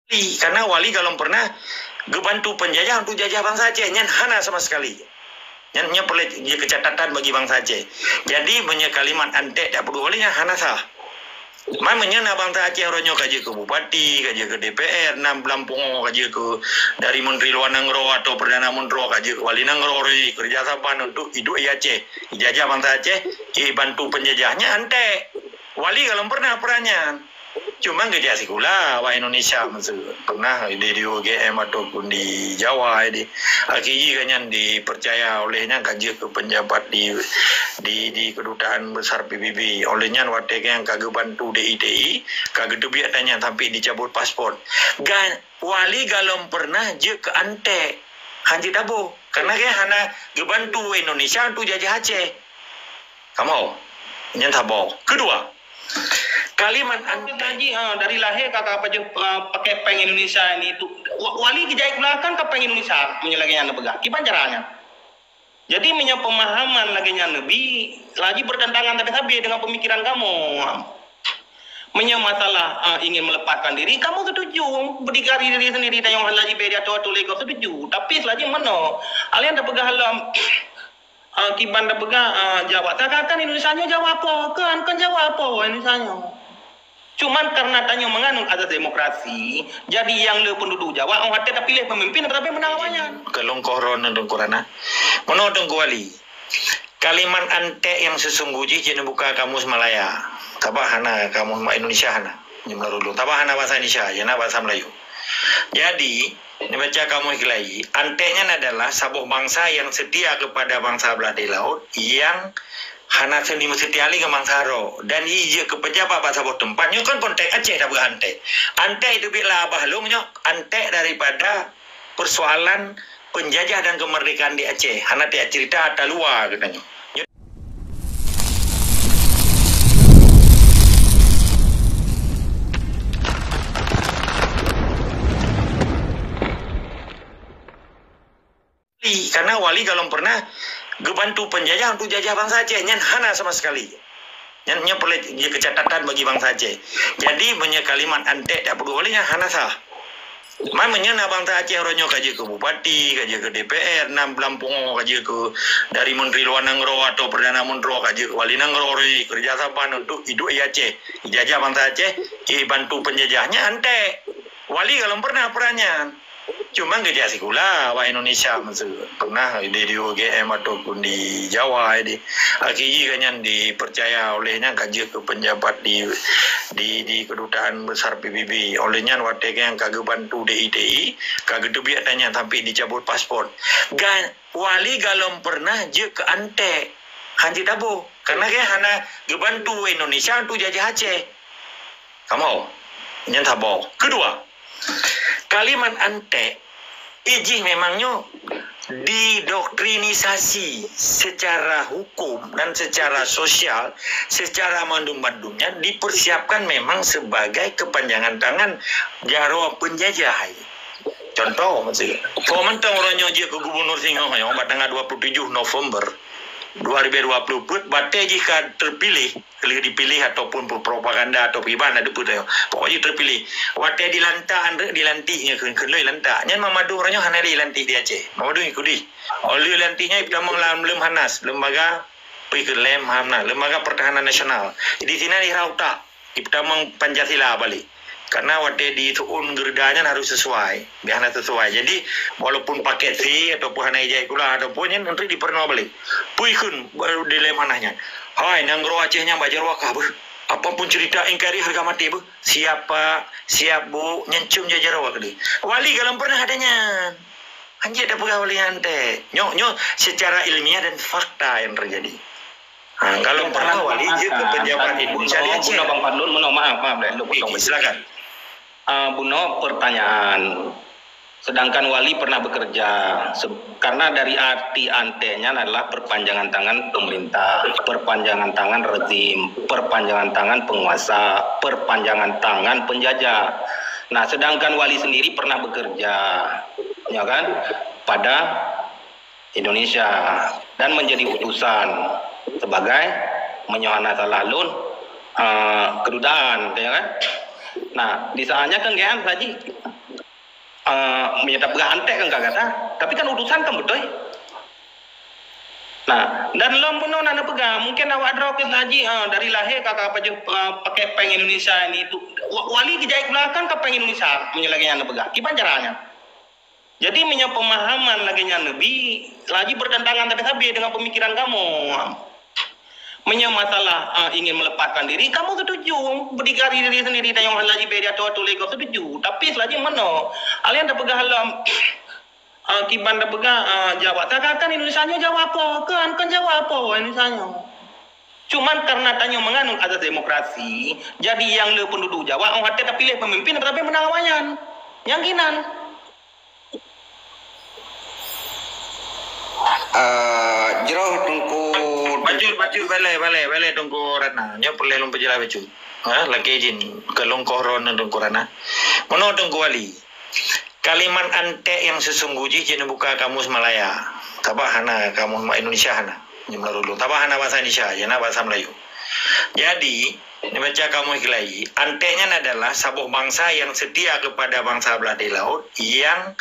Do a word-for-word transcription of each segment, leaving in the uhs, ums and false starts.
Karena Wali galom pernah geubantu penjajah untuk jajah bangsa Aceh, nyan hana sama sekali. Nyan, nyan peureulée jeuet keu catatan bagi bangsa Aceh. Jadi, meunyoe kalimat antek dak peuduek Wali, nyan hana sah. Man meunyoe na bangsa Aceh uroe nyoe ka jeuet keu bupati, ka jeuet keu D P R, na blang pungo ka jeuet keu dari menteri luar nanggroe atau perdana menteri, ka jeuet keu wali nanggroe, uroe nyoe kerja saban untuk iduek di Aceh, ijajah bangsa Aceh, ibantu penjajah, nyan antek. Wali galom pernah peran nyan. Cuma geujak sikula awak Indonesia masa pernah di, di U G M ataupun di Jawa di. Akhirnya kan nyan dipercaya oleh nyan ka jeuet keu penjabat di, di, di kedutaan besar P B B. Oleh nyan watée nyan ka geubantu D I T I, ka geuteubiet nyan sampai dicabut paspor. Gan Wali galom pernah jeuet keu antek. Hanjeuet taboh. Karena dia hana geubantu Indonesia untuk jajah Aceh. Kamoe. Nyan saboh. Kedua, kalimat antek. Haji, ha, dari lahé ka, ka pajoh, ha, pakai péng Indonesia ini tu. Wa-, Wali geujak sikula kan ka péng Indonesia, meunyoe lagée nyan neupeugah. Kiban caranya. Jadi, meunyoe pemahaman lagée nyan neubi, laju bertentangan tapi habéh dengan pemikiran kamu. Meunyoe masalah, ha, ingin melepaskan diri, kamu setuju. Berdikari diri sendiri dan yang laju beda tu, tu lego setuju. Tapi selagi mana? Kalian dah pegang dalam Ah, kiban tapeugah, ah, Jawa. Takkan Indonesia nyoe Jawa apa? Kan, kan Jawa apa Indonesia nyoe? Cuman karena tanyoe menganut azas demokrasi, jadi nyang le penduduk Jawa, oh, até tapiléh pemimpin, tapi menang awaknyan. Keu lôn koh ron Teungku Rana. Meunoe Teungku Wali. Kalimat antek yang sesungguh jih jeuet neubuka kamus Malaya. Sabab hana kamus Indonesia hana. Nyoe meunurot lôn. Sabab hana bahasa Indonesia, ya na bahasa Melayu. Jadi, neubaca kamus Melayu, antek nyan adalah saboh bangsa yang setia kepada bangsa blah di laut yang hana seuti meusetia lé ngon bangsa droe dan ijeuet keu pejabat bak saboh teumpat. Nyoe kan konteks Aceh tapeugah antek. Antek teubiet lah abah lôn nyoe, antek daripada persoalan penjajah dan kemerdekaan di Aceh. Hana tiak cerita ata luwa geutanyoe. Karena Wali galom pernah geubantu penjajah untuk jajah bangsa Aceh, nyan hana sama sekali. Nyan, nyan peureulée jeuet keu catatan bagi bangsa Aceh. Jadi, meunyoe kalimat antek dak peuduek Wali, nyan hana sah. Man meunyoe na bangsa Aceh uroe nyoe ka jeuet keu bupati, ka jeuet keu D P R, na blang pungo ka jeuet keu dari menteri luar nanggroe atau perdana menteri, ka jeuet keu wali nanggroe, kerja saban untuk iduek di Aceh, ijajah bangsa Aceh, ibantu penjajah, nyan antek. Wali galom pernah peran nyan. Cuma geujak sikula awak Indonesia masa pernah di, di U G M ataupun di Jawa di. Akhirnya kan nyan dipercaya oleh nyan ka jeuet keu penjabat di, di, di kedutaan besar P B B. Oleh nyan watée nyan ka geubantu D I T I, ka geuteubiet nyan sampai dicabut paspor. Gan Wali galom pernah jeuet keu antek. Hanjeuet taboh. Karena dia hana geubantu Indonesia untuk jajah Aceh. Kamoe. Nyan saboh. Kedua, kalimat antek, ijih memang nyoe didoktrinisasi secara hukum dan secara sosial, secara mandum-mandumnya dipersiapkan memang sebagai kepanjangan tangan jaroe penjajah. Contoh, maksud, kok mantong uroe nyoe jeuet keu gubernur singoh nyoe bak tanggal dua puluh tujuh November dua ribu dua puluh empat, batée jih ka terpilih, lheueh dipilih ataupun propaganda atau kiban na deupeu teuh. Pokok jih terpilih. Watée dilantak, anreuk dilantik nyoe kheun, kheun lôn lantak. Nyan Mamadou uroe nyoe hana lé lantik di Aceh. Mamadou ikut di. Oleh lantik nyan ipeutamong lam Lemhanas, lembaga peue kheun Lemhanas, Lembaga Pertahanan Nasional. Di sinan irhah utak, ipeutamong Pancasila balek. Karena watée di Su'un geureuda nyan harus sesuai. Dia hana sesuai. Jadi, walaupun paket C ataupun hana ijai sikula ataupun nyan, untuk dipeureunoe balek. Peue kheun baru di Lemhanas nyan. Hai, nanggroe Aceh nyan bak jaroe kah beuh. Apapun cerita N K R I harga mati beuh. Siap, Pak. Siap, Bu. Nyan com jaroe kah deh. Wali galom pernah ada nyan. Hanjeuet tapeugah Wali nyan antek. Nyoe, nyoe secara ilmiah dan fakta yang terjadi. Ha, galom pernah Wali jeuet keu pejabat Indonesia di Aceh. Bunoe, Bang Fadlun, bunoe, maaf, maaf, lôn potong. Okey, silakan. Ah, bunoe pertanyaan. Sedangkan Wali pernah bekerja, se-, karena dari arti antek nyan adalah perpanjangan tangan pemerintah, perpanjangan tangan rezim, perpanjangan tangan penguasa, perpanjangan tangan penjajah. Nah, sedangkan Wali sendiri pernah bekerja, ya kan, pada Indonesia dan menjadi utusan sebagai, meunyoe hana salah lôn, eh, kedutaan, ya kan? Nah, di saatnya kan geuan saji, eh, meunyoe tapeugah antek kan ka gata, tapi kan utusan kan beutôi. Nah, dan lom bunoe na neupeugah, mungkin awak droe keu saji, eh, dari lahé ka, ka pajoh, eh, pakai péng Indonesia ini itu. Wa-, wali geujak belakang ka péng Indonesia, meunyoe lagée nyan neupeugah. Kiban caranya? Jadi, meunyoe pemahaman lagée nyan neubi, laju bertentangan sabe-sabe dengan pemikiran kamoe. Meunyoe masalah, ah, ingin melepaskan diri, kamoe setuju berdikari diri sendiri, tanyoe laju beda tu, tu lego setuju. Tapi selaju meunoe, alien tapeugah lom, ah, kiban tapeugah, ah, Jawa. Seakan-akan Indonesia nyoe Jawa apa? Kan, kan Jawa apa Indonesia nyoe? Cuman karena tanyoe mengandung azas demokrasi, jadi nyang le penduduk Jawa, oh, até tapiléh pemimpin, tapi menang awaknyan. Nyang ginan. Ah, jroh Teungku. Bacut, bacut, balai, balai, balai Teungku Ratna. Nyoe peureulèe lôn peujeulaih bacut. Ha, lakèe jih, keu lôn koh droeneuh Teungku Ratna. Meunoe Teungku Wali. Kalimat antek nyang seusunggoh jih jeuet neubuka kamus Malaya. Sabab hana kamus Indonesia hana. Nyoe meunurot lôn. Sabab hana bahasa Indonesia, jih na bahasa Melayu. Jadi, neubaca kamus Melayu, antek nyan adalah saboh bangsa nyang setia kepada bangsa blah di laut nyang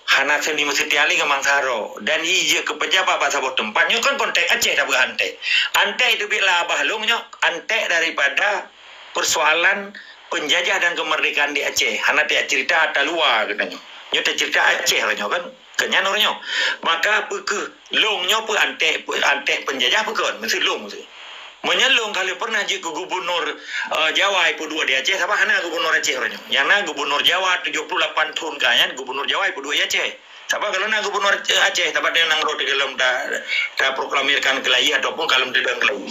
hana seuni meusetia lé ngon bangsa droe dan jijeuet keu pejabat bak saboh teumpat. Nyoe kan konteks Aceh tapeugah antek. Antek teubiet lam babah lôn nyoe, antek daripada persoalan penjajah dan kemerdekaan di Aceh. Hana tacerita ata luwa geutanyoe. Nyoe tacerita Aceh uroe nyoe kan. Keu nyan uroe nyoe. Maka peu kheueh lôn nyoe peu antek, peu antek penjajah peu kon? Meusti lôn meusti. Meunyoe lôn ka lheueh pernah jeuet keu gubernur, eh, Jawa ipeuduek di Aceh, sabab hana gubernur Aceh uroe nyoe. Nyang na gubernur Jawa tujoh puluh lapan thon ka nyan gubernur Jawa ipeuduek di Aceh. Sabab kalau na gubernur Aceh, sabab dia nanggroe teugalom ta, taproklamirkan keulayi ataupun kalom teudong keulayi.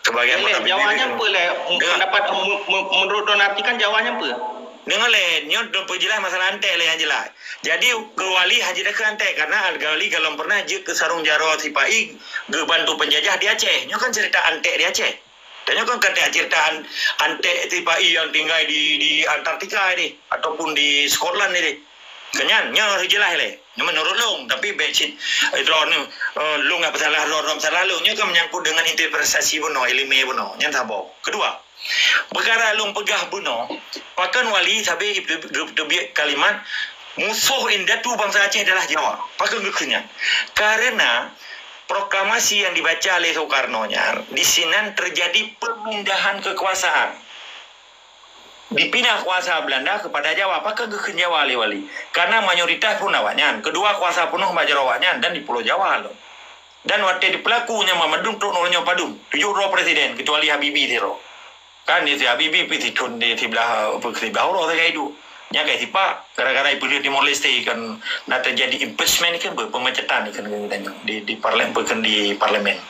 Sebagai anggota P B B Jawa nyan peue lé? Pendapat, me-, me-, menurut Don Arti kan Jawa nyan peue? Deungoe lé, nyoe Don peujeulaih masalah antek lé nyang jeulaih. Jadi, keu wali hana jeuet keu antek, karena wali galom pernah jeuet keu sarong jaroe sipa-i geubantu penjajah di Aceh. Nyoe kan cerita antek di Aceh. Dan nyoe kan cerita an-, antek sipa-i nyang tinggai di, di Antartika ini, ataupun di Scotland ini. Keu nyan, nyoe harôh jeulaih lé. Nyoe meunurot lôn, tapi bèk cit, eh, droeneuh, eh, lôn nyang peusalah, droeneuh peusalah lôn. Nyoe kan menyangkut dengan interpretasi bunoe, ileumèe bunoe. Nyan saboh. Kedua, peukara lôn peugah bunoe, pakon wali sabe teubiet kalimat, musoh indatu bansa Aceh adalah Jawa. Pakon geukheun nyan? Karena proklamasi yang dibaca oleh Soekarno nyan, di sinan terjadi pemindahan kekuasaan. Dipindah kuasa Belanda kepada Jawa. Pakon geukheun Jawa lé wali? Karena mayoritas pun awaknyan. Kedua, kuasa penuh bak jaroe awaknyan dan di Pulo Jawa lom. Dan watèe dipeulaku nyan mandum trok uroe nyoe padum. Tujoh droe presiden, kecuali Habibie sidroe. Kan di si Habibie pih sithon di siblah, siblah uroe sagai duek. Nyan kai sipak, gara-gara ipeuleueh Timor Leste kan na terjadi impeachment kan, pe-, pemecatan kan, kan, kan, di, di parlemen, kan di parlemen.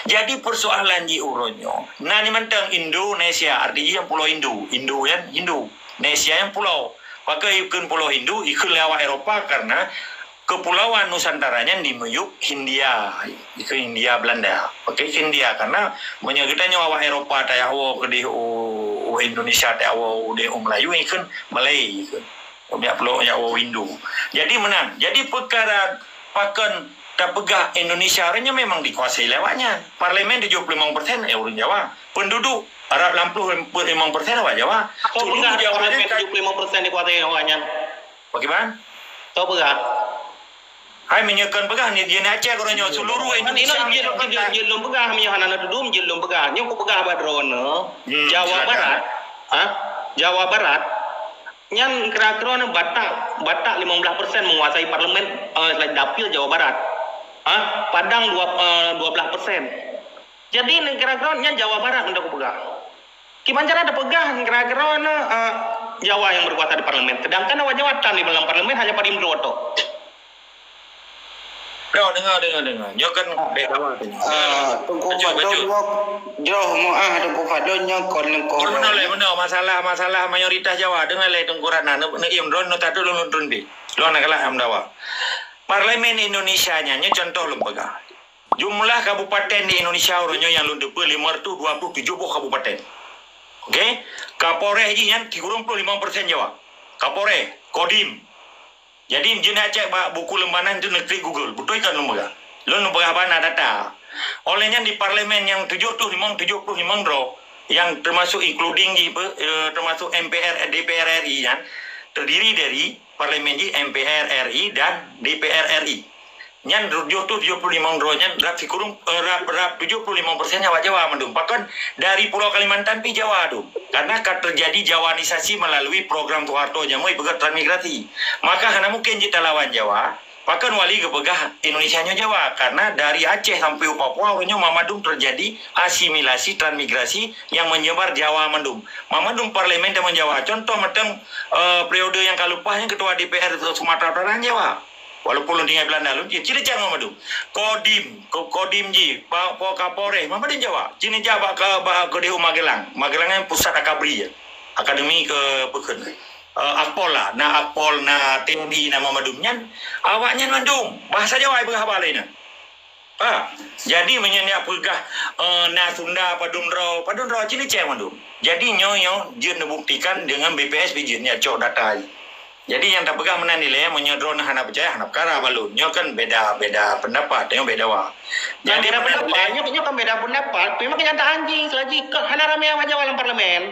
Jadi persoalan di uroe nyoe, na ni mantong Indonesia, arti jih pulo Hindu, Hindu kan Hindu, Nesia kan pulo. Maka ikheun pulo Hindu, ikheun lé awak Eropa karena Kepulauan Nusantara nyan di miyueb Hindia, ikheun Hindia Belanda. Oke, Hindia karena meunyoe geutanyoe awak Eropa tajak woe keudeh u, u Indonesia, tajak woe udeh u Melayu, ikheun Malay, ikheun. Biak pulo jak woe Hindu. Jadi meunan. Jadi peukara pakon tapeugah Indonesia uroe nyoe memang dikuasai lé awaknyan. Parlemen tujoh puluh limong persen, eh, ureueng Jawa. Penduduk Arab lapan puluh limong persen awak Jawa. Seluruh Jawa parlemen tujoh puluh limong persen dikuasai awaknyan. Bagaimana? Tahu peugah? Hai, meunyoe kon peugah ni, di Aceh uroe nyoe seluruh Indonesia. Ini jeuet, jeuet, jeuet lôn peugah, meunyoe hana na tudum, jeuet lôn peugah. Nyoe kupeugah bak droeneuh, Jawa Barat, ha? Jawa Barat, nyan kira-kira ni Batak, Batak lima belas persen menguasai parlemen, eh, selain dapil Jawa Barat. Ha? Padang dua, eh, dua belas persen. Jadi, kira-kira nyan Jawa Barat untuk kupeugah. Kiban cara tapeugah kira-kira na, eh, Jawa yang berkuasa di parlemen. Sedangkan awak Jawa tan di dalam parlemen hanya Pak Imro tok. Dah, dengar, dengar, dengar. Nyoe kan bèk dawa tu. Ah, Teungku Fadlon nyoe, jroh meuah Teungku Fadlon nyoe kon lengkoh. Beuna lé, beuna. Masalah-masalah mayoritas Jawa. Dengar lé Teungku Ratna. Neu-, neu-, im drone, neu tadu lôn, lôn tun bi. Lôn nak galak am dawa. Parlemen Indonesia nyan, nyoe contoh lôn peugah. Jumlah kabupaten di Indonesia uroe nyoe nyang lôn teupeue lima ratus dua puluh tujoh boh kabupaten. Oke? Kapolres jih nyan sikureueng ploh limong persen Jawa. Kapolres, Kodim. Jadi, jeuet cek bak buku Lembanan tu, neuklik Google. Beutôi kan lôn peugah? Lôn peugah bak na data. Oleh nyan di parlemen nyang tujoh ploh limong, tujoh ploh limong droe, yang termasuk including jih, eh, termasuk M P R, D P R R I nyan, terdiri dari parlemen jih M P R R I dan D P R R I. Nyan tujoh puluh, tujoh puluh limong droe nyan rab sikureueng, eh, rab, rab tujoh puluh limong persen awak Jawa mandum. Bahkan dari Pulau Kalimantan pi Jawa tu. Karena ka terjadi jawanisasi melalui program Soeharto jameun peugah transmigrasi. Maka hana mungkin jeuet talawan Jawa. Bahkan Wali geupeugah Indonesia nyoe Jawa, karena dari Aceh sampai u Papua uroe nyoe mandum terjadi asimilasi, transmigrasi yang menyebar Jawa mandum. Mandum parlemen teuma Jawa. Contoh mantong, eh, periode nyang ka leupah nyan ketua D P R Sumatera Utara Jawa. Walaupun lôn tinggai Belanda lôn, ya, ciri cang mandum. Kodim, ko-, Kodim jih, pa-, po Kapolres, mandum Jawa. Ciri cang bak ke, bak ke di Magelang. Magelang nyan pusat akabri ya. Akademi ke peukheun. Eh, Akpol lah, na Akpol, na T N I, na mandum nyan. Awak nyan mandum bahasa Jawa ipeugah haba laén nyan. Ha, jadi meunyoe nyak peugah, eh, na Sunda padum droe, padum droe ciri cang mandum. Jadi nyoe, nyoe jeuet neubuktikan dengan B P S pih jeuet nyak cok data. Jadi nyang tapeugah meunan ilée, meunyoe droeneuh hana peucaya, hana peukara bak lôn. Nyoe kan beda, beda pendapat, nyoe beda wa. Kan jadi beda meunan pendapat, ilée, nyoe, nyoe kan beda pendapat, tapi memang kenyataan jih, selagi keu hana ramé awak Jawa lam parlemen.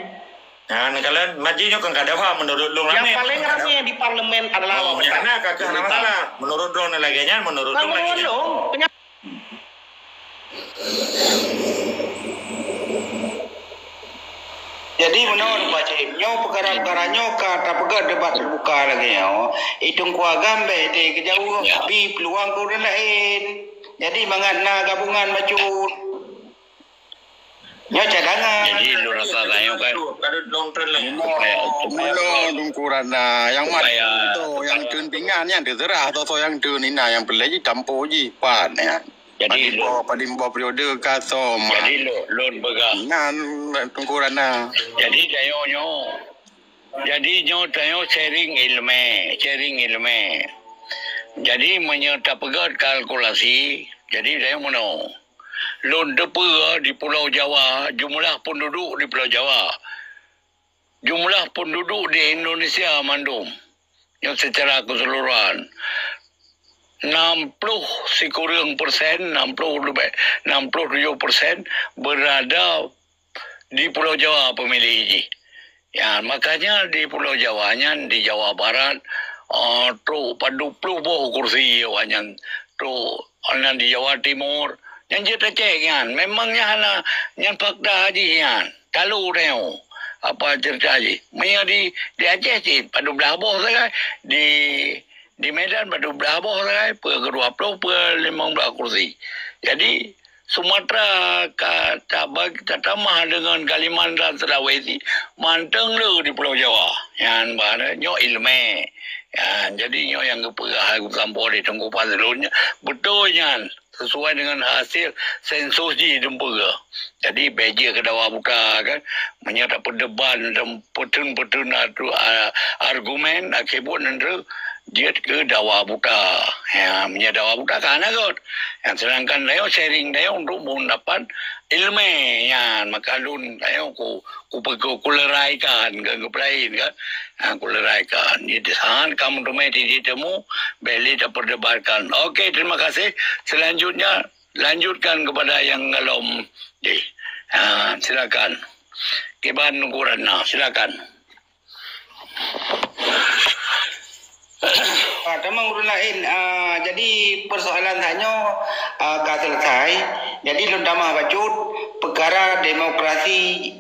Nah, neukalon, maji nyoe kan kada paham menurut lôn ramé. Yang paling ramé di parlemen adalah, oh, awak nyang Batak. Hana kakeuh hana masalah. Menurut droeneuh lagée nyan, menurut lôn lagée nyan. Menurut lôn, kenya- Jadi, meunoe, Pak Cik, nyoe peukara-peukara nyoe ka tapeugah debat teubuka lagée nyoe. I Teungku Agam bék dikeujaweueb, ya, bi peuluang keu ureuëng laén. Jadi, mangat na gabungan bacut. Nyoe cadangan. Jadi, lôn rasa tanyoe kan, supaya, supaya, meunoe, Teungku Ratna, nyang mat supaya tu, nyang teun pingan, nyang teuseurah, soe-soe nyang teun inan, nyang peureulée jih tampo jih, pat, ya. Jadi, padum boh, padum boh periode ka som. Jadi, lôn, lôn peugah. Nan, Teungku Ratna. Jadi, tanyoe nyoe. Jadi, nyoe tanyoe sharing iéleumé, sharing iéleumé. Jadi, meunyoe tapeugét kalkulasi, jadi tanyoe meunoe. Lôn teupeue di Pulau Jawa, jumlah penduduk di Pulau Jawa. Jumlah penduduk di Indonesia mandum, nyoe secara keseluruhan, enam puluh sikureueng persen, enam puluh lebih, enam puluh tujuh persen berada di Pulau Jawa pemilih jih. Ya, makanya di Pulau Jawa nyan, di Jawa Barat, eh, trok padum ploh boh kursi awak nyan trok, nyan di Jawa Timur. Nyan jeuet tacek nyan. Memang nyan hana, nyan fakta jih nyan. Talu tanyoe. Apa cerita jih? Meunyoe di, di Aceh cit, padum blaih boh sagai. Di, di Medan, padum blaih boh sagai. Peue keudua ploh, peue limong blaih kursi. Jadi, Sumatera ka tabag-, tatamah deungon Kalimantan Sulawesi, mantong le di Pulau Jawa. Nyan bah nyoe iéleumé. Ya, jadi nyoe nyang geupeugah geusampoe lé Teungku Fazlun nyan, beutôi nyan, sesuai dengan hasil sensus jih dumpeue. Jadi, bék jeuet keu dawa buta kan. Meunyoe tapeudebat dan peutreun-peutreun atu-, a-, argumen, akhé buet nyan trok jeuet keu dawa buta. Ya, meunyoe dawa buta ka hana göt. Ya, sedangkan tanyoe sharing tanyoe untuk meundapat iéleumé nyan, maka lôn tanyoe ku, ku, ku, kuleraikan, kan, kupeulaén, kan. Ha, kuleraikan. Jadi, saat kamu teumai titik temu, bék lé taperdebatkan. Oke, terima kasih. Selanjutnya, lanjutkan kepada yang galom. Deh. Ha, silakan. Kiban ukuran. Nah, silakan. Ah, tamong ureuëng laén. Ah, jadi persoalan tanyoe, ah, ka selesai. Jadi lôn tamah bacut peukara demokrasi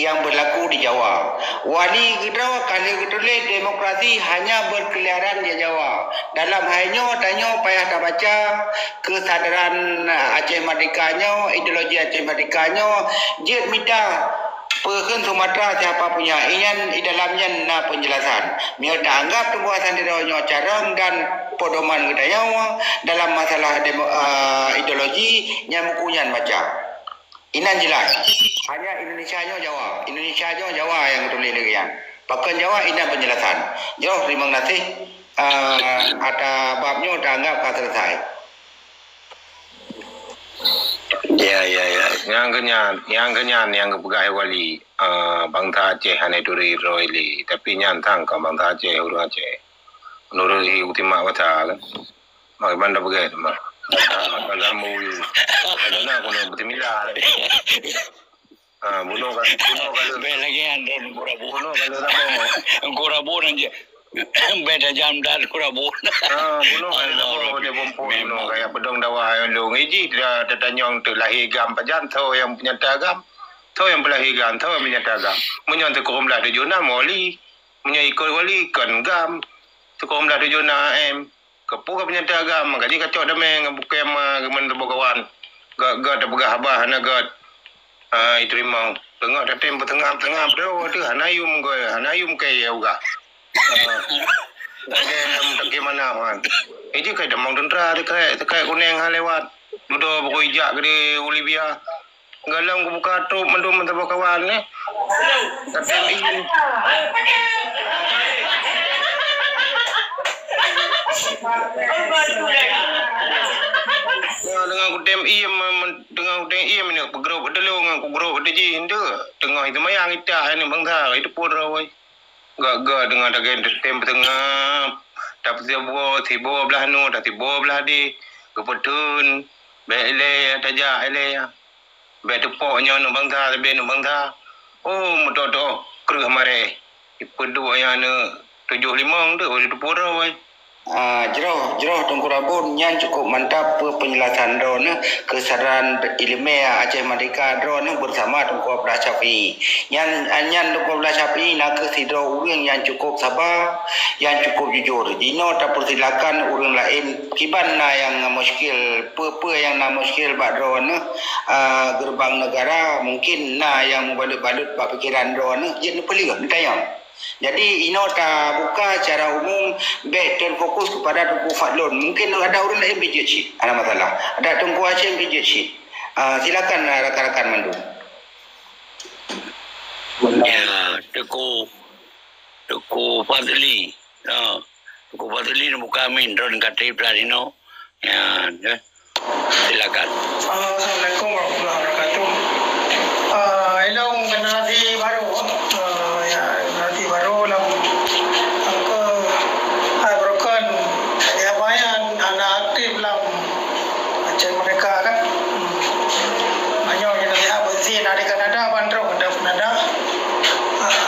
yang berlaku di Jawa. Wali keudroe ka lheueh geutuléh demokrasi hanya berkeliaran di Jawa. Dalam hai nyoe tanyoe payah tabaca keusadaran, ah, Aceh Merdeka nyoe, ideologi Aceh Merdeka nyoe jeuet mita peue kheun Sumatera siapa punya, inyan i dalam nyan na penjelasan. Meunyoe taanggap Teungku Hasan Tiro nyoe carông dan pedoman geutanyoe dalam masalah demo-, ah, ideologi, nyan buku nyan baca. Inan jelas. Hanya Indonesia nyoe Jawa. Indonesia nyoe Jawa nyang geutuléh lagée nyan. Pakon Jawa, inan penjelasan. Jroh, terima kasih. Ah, ata bab nyoe taanggap ka selesai. Ya, ya, ya. Nyang keunyan, nyang keunyan nyang geupeugah Wali, ah, bansa Aceh hana turi droe lé. Tapi nyan sang kon bansa Aceh, ureuëng Aceh. Menurut si Ultima Bata kan. Mak Iban dah peugah tu, mak. Mak Iban dah mau. Mak Iban dah kena bertemilah. Ha, bunoe ka, bunoe ka lheueh. Bèk lagèe nyan, Teungku Rabon. Bunoe ka lheueh saboh. Teungku Rabon aja. Bèk tajam that, Teungku Rabon. Ha, bunoe ka lheueh saboh. Dia bumpuk bunoe ka, ya, peudong dawa ayong dong. Iji dah tatanyong teuk lahé GAM pajan, soe nyang peunyata GAM? Soe nyang peulahé GAM? Soe nyang peunyata GAM? Meunyoe Teungku Romlah tujoh nam, wali. Meunyoe ikot wali, kon GAM. Teungku Romlah tujoh nam A M. Keupeue ka peunyata GAM, maka jih kacok damé ngon bukai ma geuman saboh kawan. Gèt-gèt tapeugah haba hana gèt, ah, iteurimong. Teungoh tatem peuteungab-teungab droe teuh hana yum gèt, hana yum kèe ya uga. Ah, lagèe lam takè mana wan. Iji kai tamong teuntra teukai, teukai kuneng ha lewat. Dudoe bukon ijak geude u Libya. Galom geubuka trôk mandum meusaboh kawan, eh. Katem iem. Ya, deungon kutem iem, men-, deungon kutem iem, ini peugrôp teulông, kugrôp teujih, enteuk. Teungoh itu mayang itah, ini bangsa, itu pun rawai. Gèt-gèt deungon dagèe tem peuteungab, tapeusiboh, siboh blah nu, tasiboh blah di, geupeutheun, bèk ilèe, tajak ilèe. Bèk teupok nyoe aneuk bansa, sabé aneuk bansa. Oh, meutoh-toh kreueh marèh. Ipeuduek nyan aneuk tujoh limong tu, oh, di Teupuro, wai. Ah, jroh, jroh Teungku Rabon, nyan cukup mantap peue peunjelasan droeneuh keu saran ileumèe Aceh Merdeka droeneuh beusama Teungku Abdullah Syafi'i. Nyan, nyan Teungku Abdullah Syafi'i nakeuh sidroe ureueng nyang cukup saba, nyang cukup jujur. Jinoe tapeusilakan ureueng laén kiban na nyang muskil, peue-peue nyang na muskil bak droeneuh, ah, Gerbang Negara, mungkin na nyang mubalot-balot bak pikeran droeneuh, jeuet neupeuleueh, neutanyong. Jadi, inoe tabuka secara umum, bèk terfokus kepada Teungku Fadlon. Mungkin ada ureueng laén pih jeuet cit, hana masalah. Ada Teungku Hashim pih jeuet cit. Ah, silakan, ah, rakan-rakan mandum. Ya, Teungku, Teungku Fadli. Ya, Teungku Fadli neubuka min, droen ka trép inoe. Ya, ya. Silakan. Ah, assalamualaikum warahmatullahi wabarakatuh. Ah, ilôn generasi baru. Ah, ya, generasi baru lam, lam ke, ah, broken. Ya, banyak anak aktif lam Aceh Merdeka kan. Hmm. Banyak generasi apa sih, ada di Kanada, bandrong ada Kanada. Ah,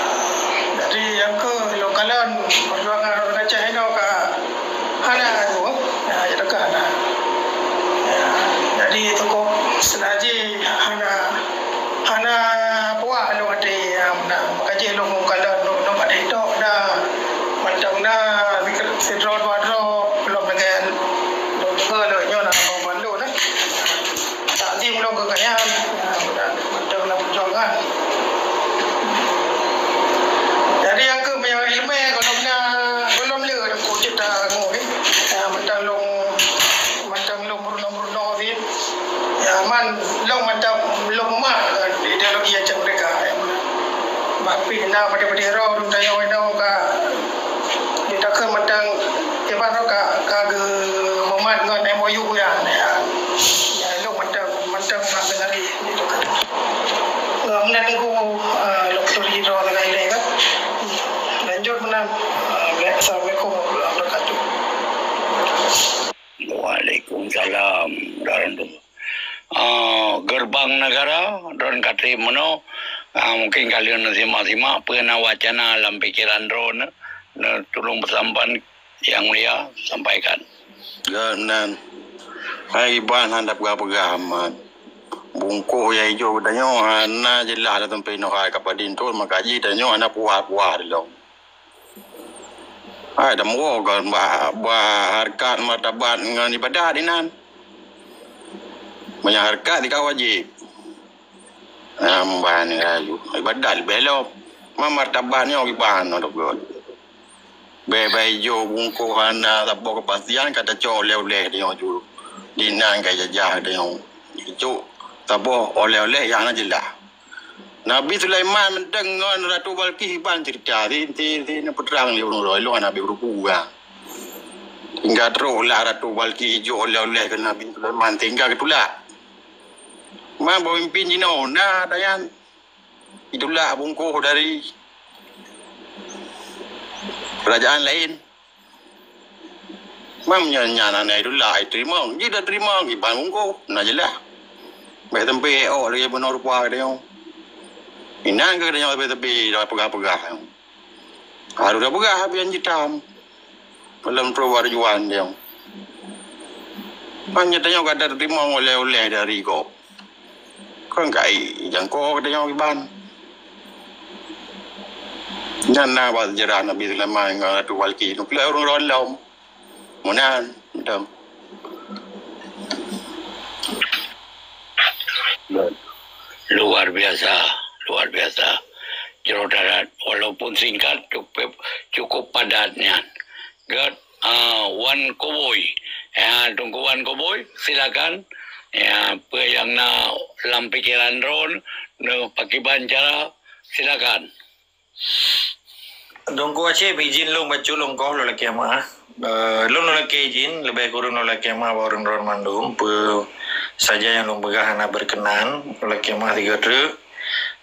jadi, nyang keu ilôn kalon perjuangan ureueng Aceh inoe ka hana tu, ya, itu kan hana. Ya, jadi tokoh senaji hana, hana puas lôn até, ya, meunan. Maka jih lôn mukalon lôn, lôn bak TikTok dah mantong na sidroe dua droe belum lagèe lôn deungö lôn nyoe na banmandum na. Takzim lôn keu gobnyan, ya, mantong na perjuangan. Jadi, nyang keu meunyoe ileumèe gohlom na, gohlom le ku cit tangoh, eh. Ah, mantong lôn, mantong lôn meurunoe-meurunoe cit. Ya, man, lôn mantong lôn mat, eh, ideologi Aceh Merdeka, eh. Tapi na padé-padé roh, lôn tanyong inoe ka, di takheun mantong, ibarat ka, ka geumumat ngon M O U nyan, ya. Ya, lôn mantong, mantong mak deungö. Ngon meunan Teungku, ah, lôn turi droe sagai lé kan. Lanjut meunan. Ah, assalamualaikum warahmatullahi wabarakatuh. Waalaikumsalam warahmatullahi. Ah, Gerbang Negara, droen ka trép meunoe. Ah, mungkin ka lheueh neusimak-simak peue na wacana lam pikeran droeneuh, neutulông peusampan. Yang Mulia sampaikan. Geuh nan. Hai, iban hana peugah-peugah amat. Bungkôh nyang ijok geutanyoe hana jeulaih dah sampoe inoe hai ka padum thôn, maka jih tanyoe hana puah-puah dilông. Hai, tamuwoe kon bah, bah hareukat martabat ngon ibadat inan. Meunyoe hareukat dikau wajéb. Nyan ban rayu. Ibadat leubeh lom. Ma martabat nyoe kiban nyoe teupeue. Bèk-bèk ijok bungkôh hana saboh keupastian ka tacok oleh-oleh tanyoe ju. Dinan ka jajah tanyoe. Ijok saboh oleh-oleh nyang hana jeulaih. Nabi Sulaiman mantong ngon Ratu Balqis ban ceurita. Di, di, di, na peutrang lé ulôn, ulôn hana beu ruku, ya. Hingga trok lah Ratu Balqis ijok oleh-oleh keu Nabi Sulaiman sehingga geutulak. Ma pemimpin jinoe na ata nyan. Itulak bungkôh dari kerajaan laén. Ma meunyoe nyan hana itulak, iteurimong. Jih tateurimong, kiban bungkôh. Na jeulaih. Bèk sampoe ék lagèe bunoe rupa geutanyoe. Inan keu tanyoe tepi-tepi dah peugah-peugah. Harus dah peugah habis jitam. Belum keluar juan dia. Hanya tanyoe kada terima oleh-oleh dari kop. Kan kai jangko tanyoe kiban. Nyan na bak sejarah Nabi Sulaiman ngon Ratu Balqis. Nuklear ureuëng lom. Meunan, betul. Luar biasa, luar biasa. Jroh darat, walaupun singkat, cukup, cukup padat nyan. Gét, ah, Wan Koboi. Ya, Teungku Wan Koboi, silakan. Ya, apa yang na lam pikiran droen, na pakiban cara, silakan. Teungku Aceh, izin lôn bacut lôn koh lôn lakée meuah. Eh, lôn lôn lakée izin, leubeh kureueng lôn lakée meuah bak ureuëng droen mandum. Peue saja nyang lôn peugah hana berkenan, lôn lakée meuah sigoe treuk.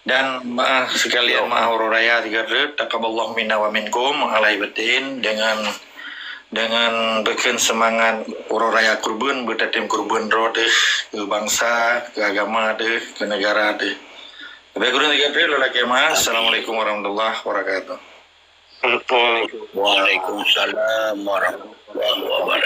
Dan meuah sekalian meuah uroe raya sigoe treuk, taqabbalallahu minna wa minkum, alaihi batin, dengan, dengan beukeun seumangat uroe raya kurban, beutatem kurban droe teuh, keu bansa, keu agama teuh, keu negara teuh. Leubeh kureueng sigoe treuk lôn lakée meuah. Assalamualaikum warahmatullahi wabarakatuh. Waalaikumsalam warahmatullahi wabarakatuh.